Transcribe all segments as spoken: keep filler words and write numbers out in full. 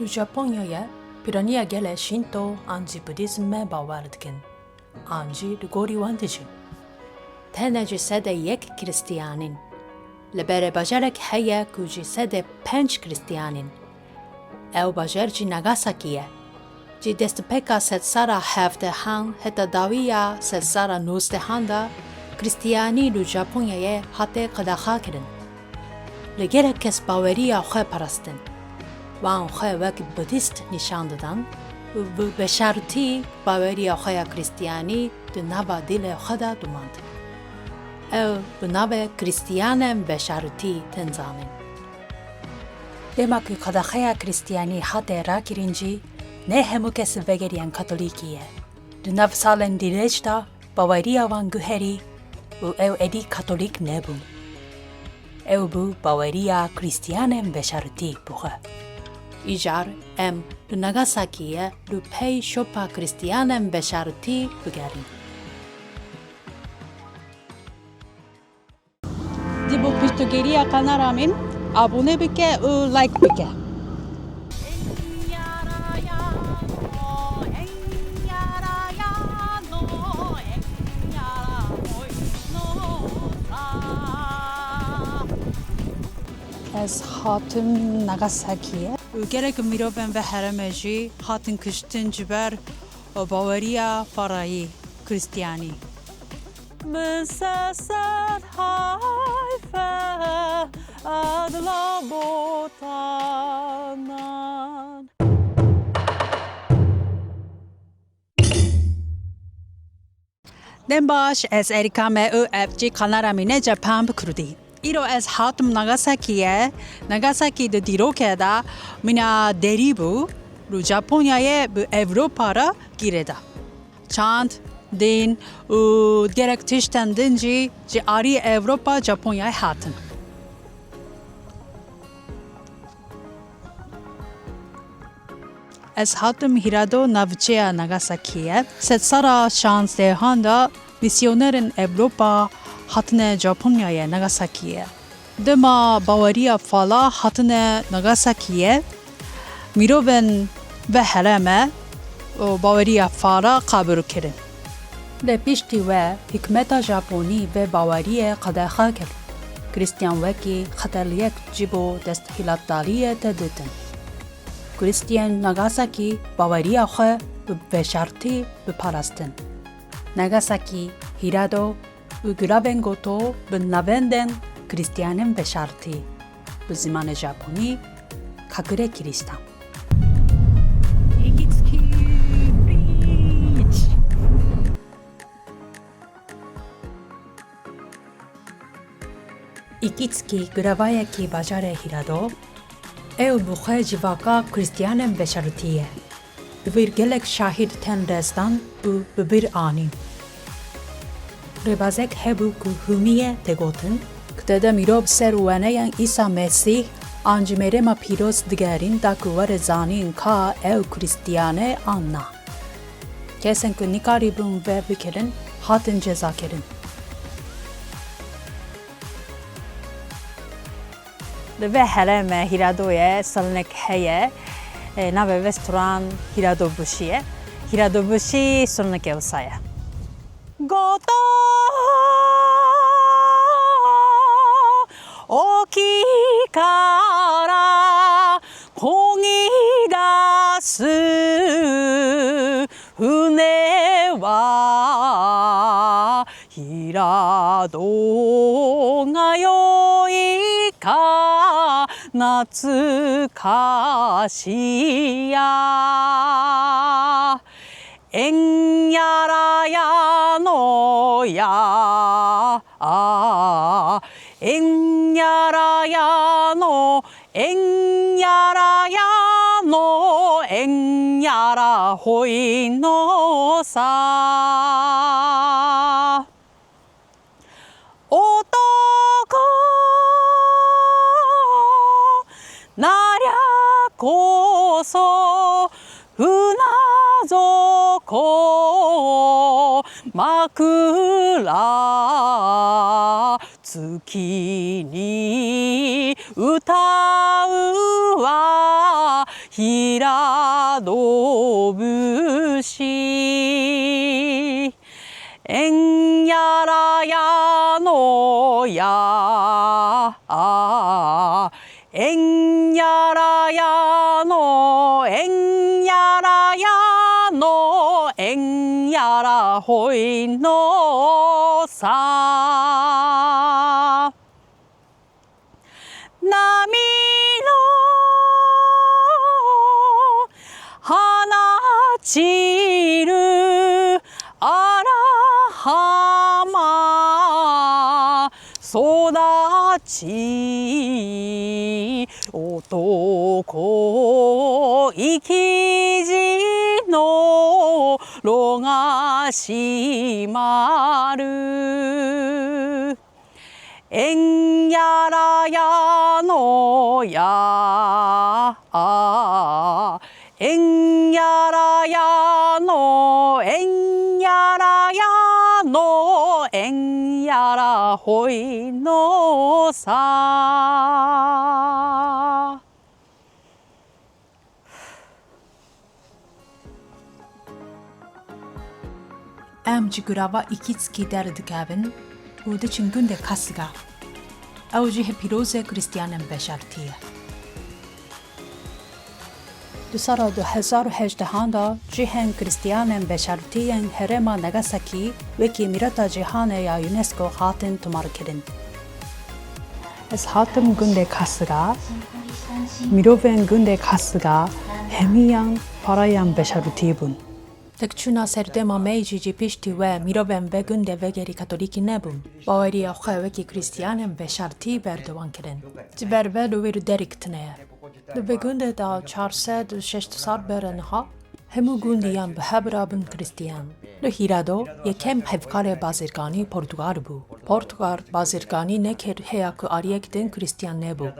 Li Japonyayê pîraniya gelê Şînto an jî Budîzmê bawer dikin, an jî li gorî wan dijîn. Tenê ji sedê yek Krîstiyan in. Li berê bajarek heye ku ji sedê pênc Krîstiyan in. Ew bajar jî Nagasaki ye. Ji destpêka sedsala hevdehan heta dawiya sedsala nozdehan de Krîstiyanî li Japonyayê hate qedexekirin. Li gelek kes baweriya xwe parastin. Wan xwe wek Budîst nîşan didan û bi veşartî baweriya xwe ya Krîstiyanî di nava dilê xwe de dumand. Ew bi navê Krîstiyanên Veşartî tên zanîn. Dema ku qedexeya Krîstiyanî hate rakirin jî, ne hemû kes vegeriyan Katolîkî ye. Di nav salên dirêj de baweriya wan guherî û ew êdî Katolîk nebûn. Ew bû baweriya Krîstiyanên Veşartî bi xwe. Îcar em li Nagasakiyê li pey şopa Krîstiyanên Veşartî bigerîn. Di bo piştgiriya kanala min abone bike û like bike. Ez hatim Nagasakiyê. Û gelek mirovên vê herêmê jî hatin kuştin ji ber baweriya farayî, Krîstiyanî. Min ser ser hayfe edla botanan. Dem baş, ez Erîka me û ev jî kanala mîne Cepan bi Kurdî. Îro ez hatim Nagasakiyê. Nagasaki di dîrokê de mîna derî bû, li Japonyayê bi Ewropa re girêda. Çand, din û gelek tiştên din jî ji alî Ewropa Japonyayê hatin. Ez hatim Hirado navçeya Nagasakiyê. Sedsala şazdehê de misyonerên Ewropa hatine Japonyayê, Nagasakiyê. Dema baweriya fala hatine Nagasakiyê, mirovên vê herêmê û baweriya fala qebûl kirin. Lê piştî wê hikûmeta Japonî vê baweriyê qedexe kir. Krîstiyan wekî xeterliyek ji bo desthilatdariyê tê dîtin. Krîstiyan Nagasaki baweriya xwe bi veşartî biparastin. Nagasaki, Hirado û guravên Goto bi navendên Krîstiyanên Veşartî, bi zimanê Japonî, Kakure Kiristan. Ikitsuki Bridge. Ikitsuki guravayekî bajarê Hirado, ew bi xwe civaka Krîstiyanên Veşartî ye. Li vir gelek şahid tên rêzdan û bi bîr anîn. Rêbazek hebû ku Humiyê tê gotin, ku tê de mirov ser wêneyên Îsa Mesîh an jî Merema Pîroz digerîn da ku were zanîn ka ew Krîstiyan e an na. Kesên ku nikarîbûn vê bikirin, hatin cezakirin. Li vê herêmê Hîradoyê salinek heye, e, navê vê storan Hîradobushi ye. Hîradobushi salinek wisa ye. Goto oki kara kongi dasu hune wa Hirado nga yoi ka natsukashi ya. En yara ya no ya. En yara ya no, en yara ya no, en yara hoi no sa. Otoko naria koso huna zoko makura 月に歌うは平戸武士。えんやらやのや、えんやらやの、えんやらやの、えんやらほいのさ。波の放ちる荒浜育ち男生き死の炉が閉まる。えんやらやのや、えんやらやの、えんやらやの、えんやらほいのさ。 Em ji gurava Îkîtskî derdikevin û diçin gundê Kasiga. Ew cihê pîroz e Kristiyanên Beşartî ye. Di sala du hezar û hejdehan de cihên Kristiyanên Beşartî yên herêma Nagasakî wekî Mîrata Cîhanê ya UNESCO hatin tomarkirin. Ez hatim gundê Kasiga. Mirovên gundê Kasiga hemiyan parayên beşartî bûn. Tekçûna serdema Meijî jî piştî we mirovên ve gundê vegerî Katolîkî nebûn. Baweriya xwe wekî Kristiyanên Beşartî berdewam kirin. Ji ber ve li wir derik tune ye. Di vê gundê de çar sed û şeşt sal berê niha, hemû gundî yan bi hev re bûn Kristiyan. Li Hîrado yekem hevkarê bazirganî Portugal bû. Portugal bazirganî nekir heya ku aliyek din Kristiyan nebû.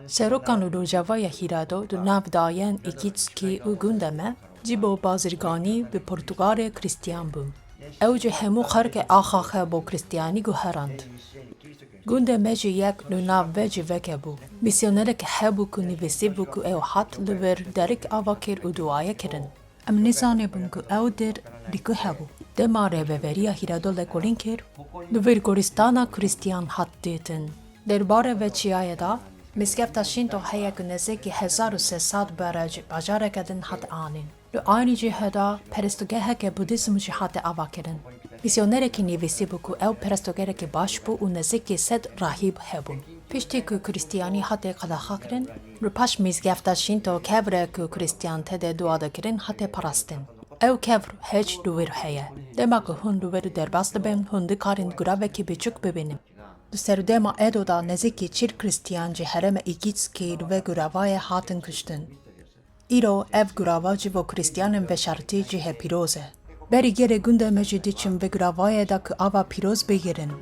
Serokan û rojavaya Hîrado di nav dayên Îkîtskî û gundê me, cî bo bazirganî bi Portugalê Kristiyan bû. Ew jî hemû xelkê axa xwe bo Kristiyanî guherand. Gundê me jî yek li nav ve civeke bû. Misyonerek hebû ku nivîsîbû ku ew hat li vir derik ava kir û duaye kirin. Em nizanibûn ku ew dir li ku hebû. Dema rêveberiya Hîrado lekolîn kir, li vir goristana Kristiyan hat dîtin. Derbarê ve çiyayê de, mizgefta Şînto heye ku nêzîkî hezar û sê sed berê ji bajareke din hat anîn. Li aynî cihê de perestogeheke Budîzm jî hate avakirin. Misyonerekî nivîsîbû ku ew perestogerekî baş bû û nêzîkî sed rahîb hebûn. Piştî ku Kristiyanî hate qedexekirin, li paş mizgefta Şînto kevre ku Kristiyan tede dua dikirin hate parastin. Ew kevr hêj li wir heye. Dema ku hûn li wir derbas dibin, hûn dikarin guravekî biçûk bibînin. Di serdema Edo de nêzîkî çil Kristiyan ji herêma Îkîtskî li vê guravayê hatin kuştin. Îro ev gurava ji bo Kristiyanên veşartî cihê pîroz e. Berî gelê gundê me jî diçin vê guravayê de ku ava pîroz bigirin.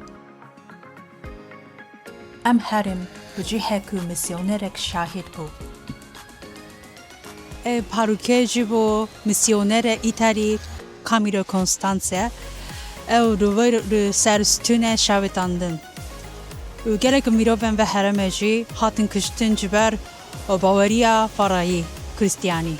Em herin bi cihê ku misyonerek şahid bû. Ê parûkê ji bo misyonerê Îtalî Camillo Constance, ew li vir li ser stûnê şewitandin. Û gelek mirovên ve herêmê jî hatin kuştin ji ber baweriya ferayî Kristiyanî.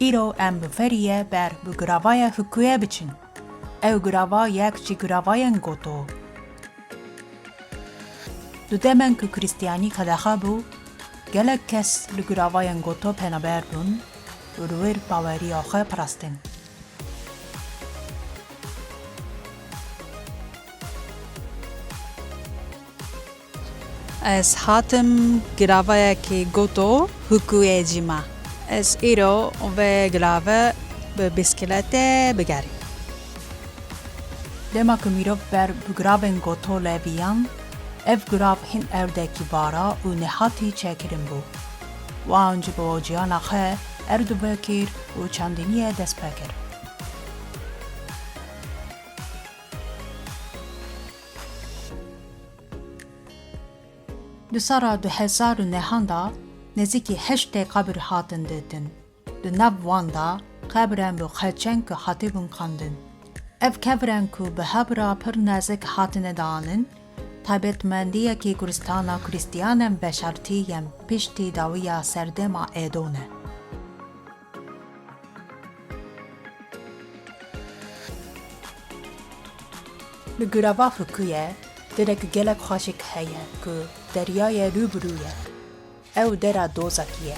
Îro em bi ferî ye ber bi giravaya Hukuyê biçin. Ew girava yek ji giravayên Goto. Di demên ku Kristiyanî qedexe bû, gelek kes li giravayên Goto penaber bûn û li wir baweriya xwe parastin. Ez hatim giravayekî Goto Hukuyê Cîma. Ez îro vê girave bi bîskeletê bigerîm. Dema ku mirov ber bi giravên Goto leviyan, ev girav hin erdekî bara û nehatî çêkirin bû. Wan ji bo ciyana xwe erd vekir û çandiniyê dest pê kir. Di sala du hezar û nehan de nêzîkî heştê qebir hatin dîtin. Di nav wan de qebirên bi xelçên ku hatibûn qandin. Ev qebirên ku bi hebra pir nezik hatine dananin, taybetmendiyekî goristana Krîstiyanên Beşartî yên piştî dawiya serdema Êdo ne. Li Gurava Fukuye derek gelek xweşik heye ku deryayê rû bi rû ye. Ew dera Dozakî ye.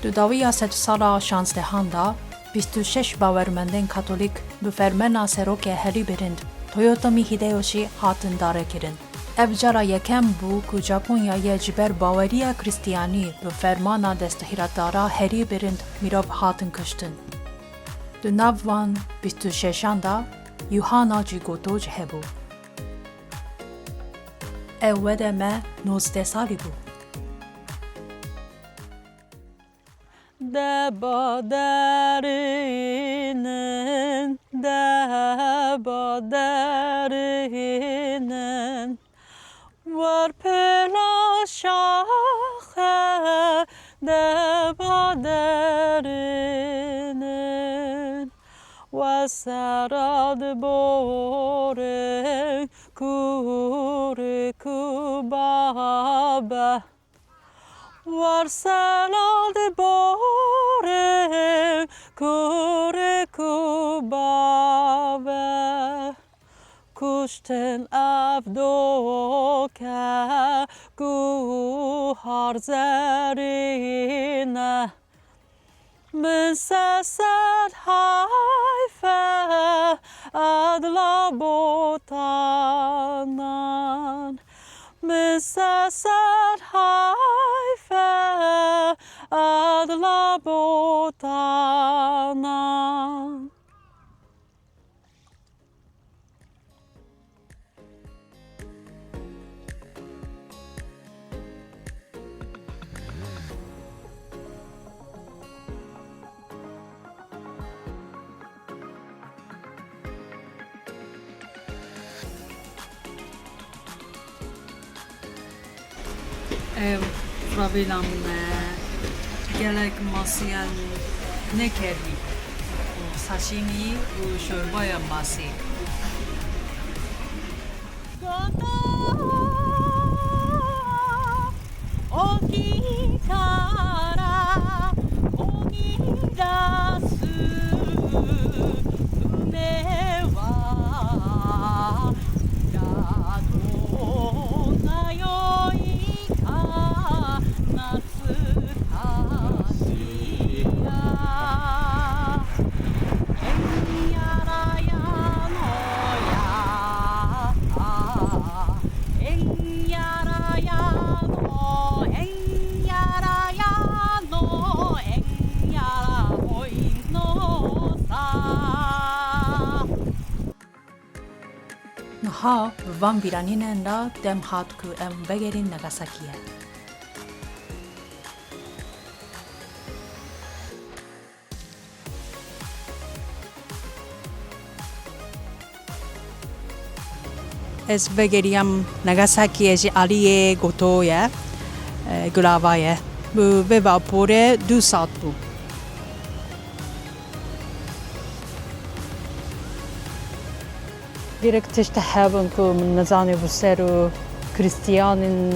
Di dawiya sedsala şanzdehan de bîst û şeş bawermendên Katolîk bi fermana serokê herî bilind Toyotomi Hideyoshi hatin darekirin. Ev cara yekem bû ku Japonyayê ji ber baweriya Krîstiyanî bi fermana desthilatdara herî bilind mirov hatin kuştin. Di nav van bîst û şeşan de Yuhana jî Goto jî hebû. Ew wede me nozdeh salî bû. Deba derînin, deba derînin, wer pêla şaxe deba derînin, we sera diborê kûr û kubabe. Wer sela diborê kûr û kubabe, kuştin ev doke guhar zerîne. Min se sed heyfe edla botanan. Min se sed heyfe edla botanan. Ev rabîna min e, gelek masiyan nekerî û saşîmî û şorbaya masî. Goto okî kara, okî dasu, dumewa, ya do nayo ika, nas Niha bi van bîranînên re dem hat ku em vegerîn Nagasakiyê. Ez vegeriyam Nagasakiyê, ji aliyê Goto ye, e, Gurava ye. Bi vê vapûrê du saet bû. Gerek tişt hebin ku min nizanî bi ser û Krîstiyanên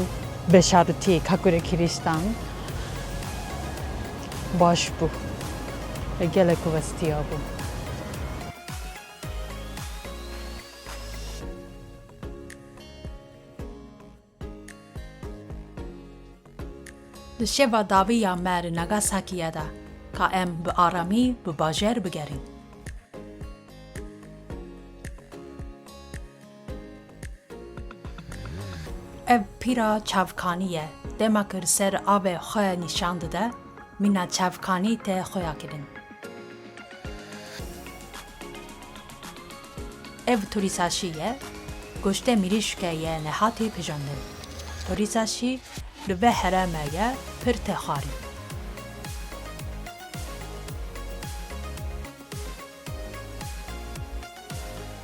Beşartî, Kakure Krîstan. Baş bû. Gelek westiya bû. Di şeva dawî ya me li Nagasakiye de ka em bi aramî bi bajêr bigerîn. Ev pîra çavkanî ye, dema ku li ser avê xwe nîşan dide, mîna çavkanî tê xuya kirin. Ev torîsaşî ye, goştê mirîşke ye nehatî pijandin. Torîsaşî li vê herêmê ye pir tê xwarî.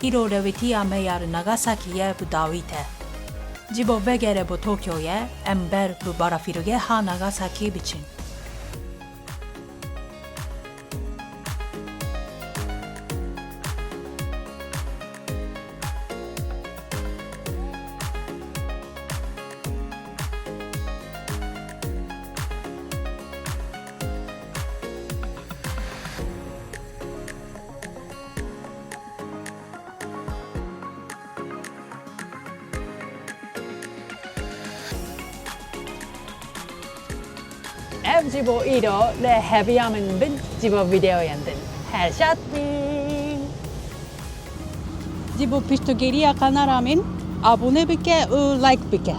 Îro rewîtiya me ya li Nagasaki ye bi dawî te. Ji bo vegere bo Tokyoye, em ber bi barafîrgeha Nagasaki biçin. Ev ji bo îro li heviya min bin ji bo vîdeoyên din. Her şad bin. Ji bo piştgiriya kanala min abone bike û like bike.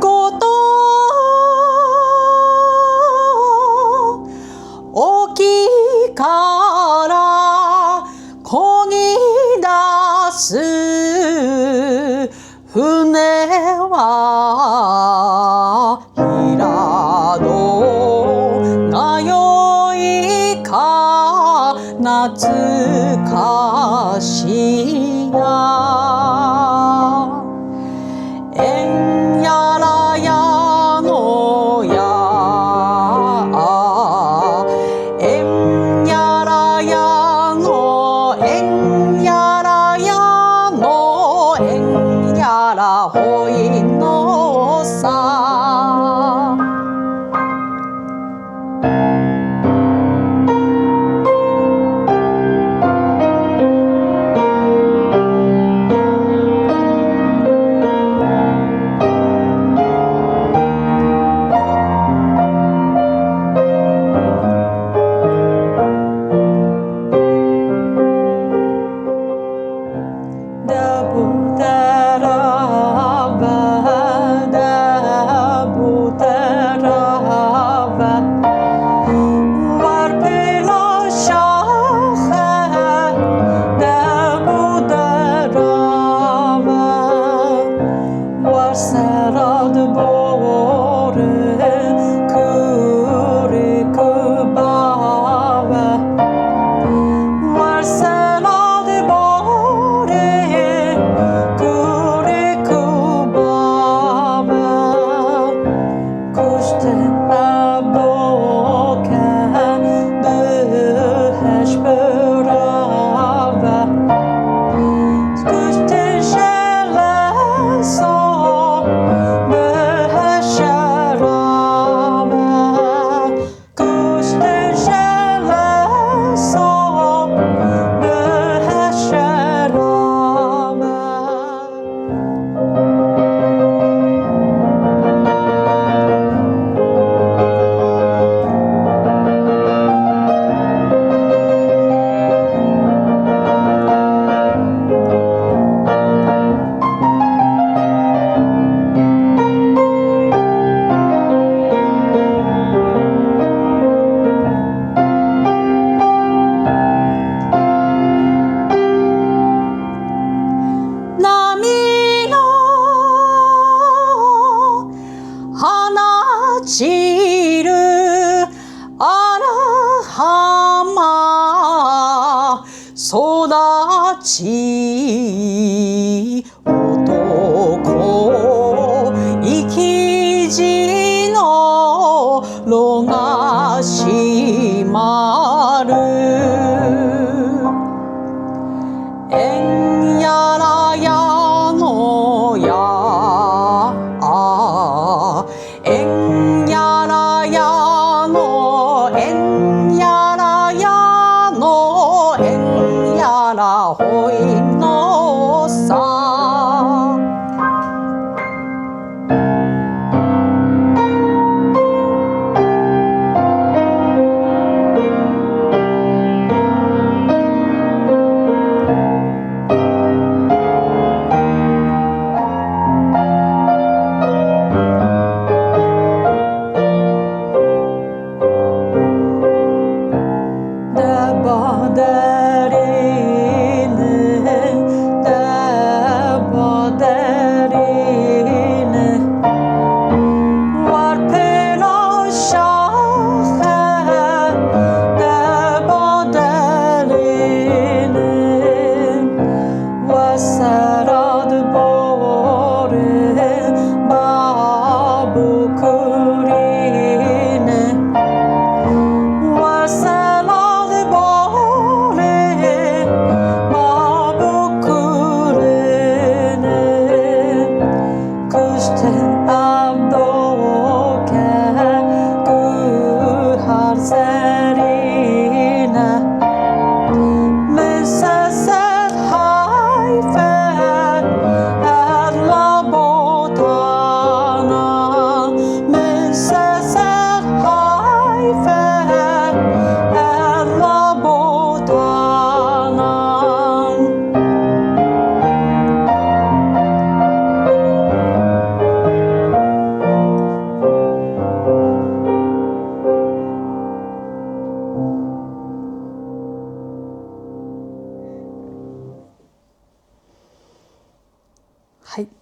Koto oki kara koni dasu Hune wa hirado ngayo ika natsukashi ya. En yara ya no ya. Em yara ya no, em yara ya no, em yara hoy no sa. War sera di borê kurê ku bave. War sera di borê kurê ku bave. Kuştin ev doke bi heş birave. Kuştin şeleso bi heş şerave. Kuştin şeleso bi heş şerave. Namino hanachiru arahama sodachi otoko ikiji no longa shimaru. En yara ya no ya. En yara ya no, en yara ya no, en yara hoy no sa. Hey.